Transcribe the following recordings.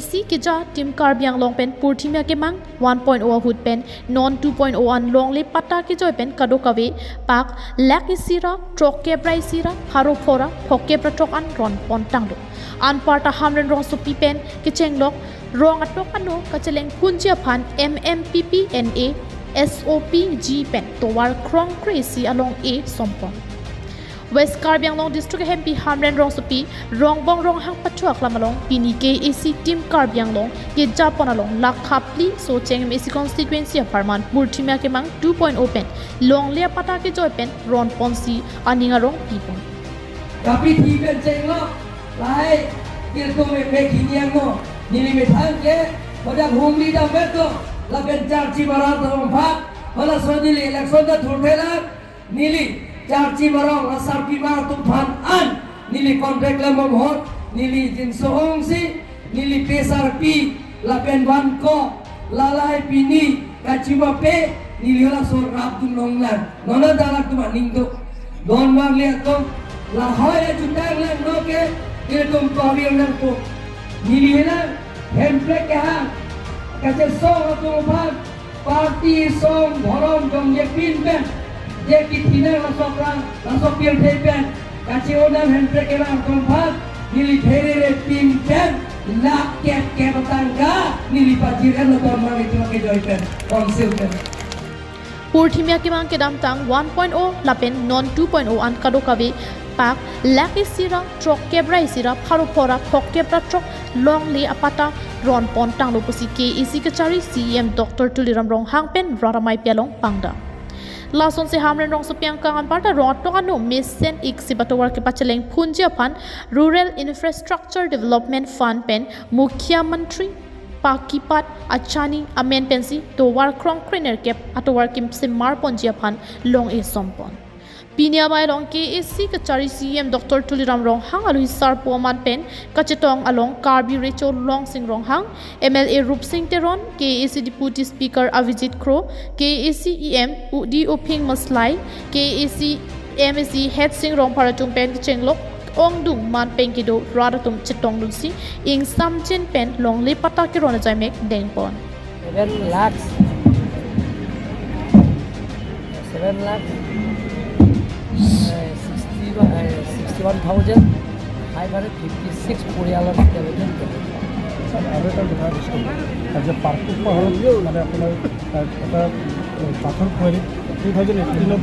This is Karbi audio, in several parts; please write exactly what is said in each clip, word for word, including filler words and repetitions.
Isi keja Team Karbi Anglong pen purthimi akemang one point o ahut pen non two point o an longle patta kejoi pen kadokave pak lakh isi ra throkkep ra isi ra pharo pho ra phokep ra throk an ron pon tanglo. Anparta Hamren Rongsopi pen kechenglok rong atok ano kacheleng phunji aphan M M P P N A S O P G pen tovar krongkre isi along e sompon. West Karbi Anglong District ahempi Hamren Rongsopi, Rongbong Ronghang pathu aklam along pini K A A C Team Karbi Anglong kejapon along lakha phli Socheng M A C constituency apharman purthimi akemang two point o pen longle apatta kejoi pen ron ponsi aning arong pipon. Kapi thi pen chenglok, lahai, kirtum me me khini angno, neli methang ke, hodak humli dam beto, lapen charchi marat dam phat, halaso neli election ta thurthelang, neli charchi marong asar pima atum aphan an, neli contract lam bom hot, neli jinso ongsi, neli pesar pi, lapen van ko, lalai pini, kachima pe, neli halaso rap dun longlang, nona dalak atum aning do. Don bang le atum, lahai ajutang lang no ke, ilitum pawir nangpo. Neli hilang, hemprek kehang, kachesong atum aphan, party song dhorom jongje pin pen, je kithinang laso prang, laso pirthe pen, kache-onang hemprek kehang atum aphan, neli pherere pin pen, lakh kep kep atangka, neli pajir en lo don bang itum akejoi pen, council pen. Purthimi akemang kedamtang one point o lapen non two point o an kadokave pak lakh isi ra throkkep ra isi ra pharo pho ra phokep ra throk longle apatta ron pon tanglo pusi K A A C kachari C E M Doctor Tuliram Ronghang pen rat amei pi along pangdam. Lasonsi Hamren Rongsopi angkang anparta rong atok ano mesen ik si patovar kepacheleng phunji aphan Rural Infrastructure Development Fund pen Mukhyamantri Pakipat Achani amen pensi tovar krongkre nerkep atovar kimsim mar ponji aphan long e sompon. Pini amei along K A A C kachari C E M Doctor Tuliram Ronghang alui sarpo aman pen kachetong along Karbi Recho Longsing Ronghang, M L A Rupsing Teron, K A A C Deputy Speaker Avijit Kro, K A A C E M Udi Uphing Maslai, K A A C M A C Head Sing Rongphar atum pen kechenglok ongdung man pen kedo rat atum chetongdunsi ingsamjin pen longle patta keron ajai mek dengpon. Seven lakhs, seven lakhs, eh, sixty, eh, sixty one thousand five hundred fifty six পৰিয়ালৰ এতিয়া পৰ্যন্ত। ছাৰ, আৰু এটা কথা কৈছোঁ, আজি পাৰ্কটো পাহাৰত মানে আপোনাৰ, আহ, এটা, আহ, পাথৰ কুঁৱাৰী টু থাউজেণ্ড এইটিনত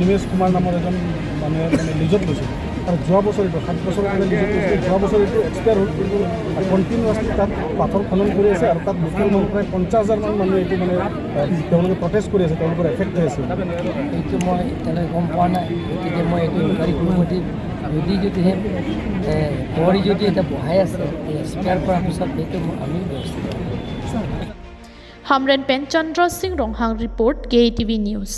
নিমেশ কুমাৰ নামৰ এজন মানুহে মানে লিজত লৈছিল। আৰু যোৱা বছৰ এইটো, সাত বছৰ আগতে লিজত লৈছিল, যোৱা বছৰ এইটো এক্সপায়াৰ হ'ল, কিন্তু কণ্টিনিউৱাছলি তাত পাথৰ খনন কৰি আছে আৰু তাত লোকেল মানুহ প্ৰায় পঞ্চাছ হাজাৰ মান মানুহে এইটো মানে, আহ, তেওঁলোকে প্ৰটেষ্ট কৰি আছে, তেওঁলোকৰ এফেক্ট হৈ আছে। এইটো মই এতিয়ালৈ গম পোৱা নাই, গতিকে মই এইটো ইনকুৱাৰী কৰিব দিম। যদি যদিহে, এ, কুঁৱাৰী যদি এতিয়া বহাই আছে, এই এক্সপায়াৰ কৰাৰ পিছত সেইটো আমি ব্যৱস্থা কৰিম। Hamren pen Chandra Sing Ronghang report, K A T V News.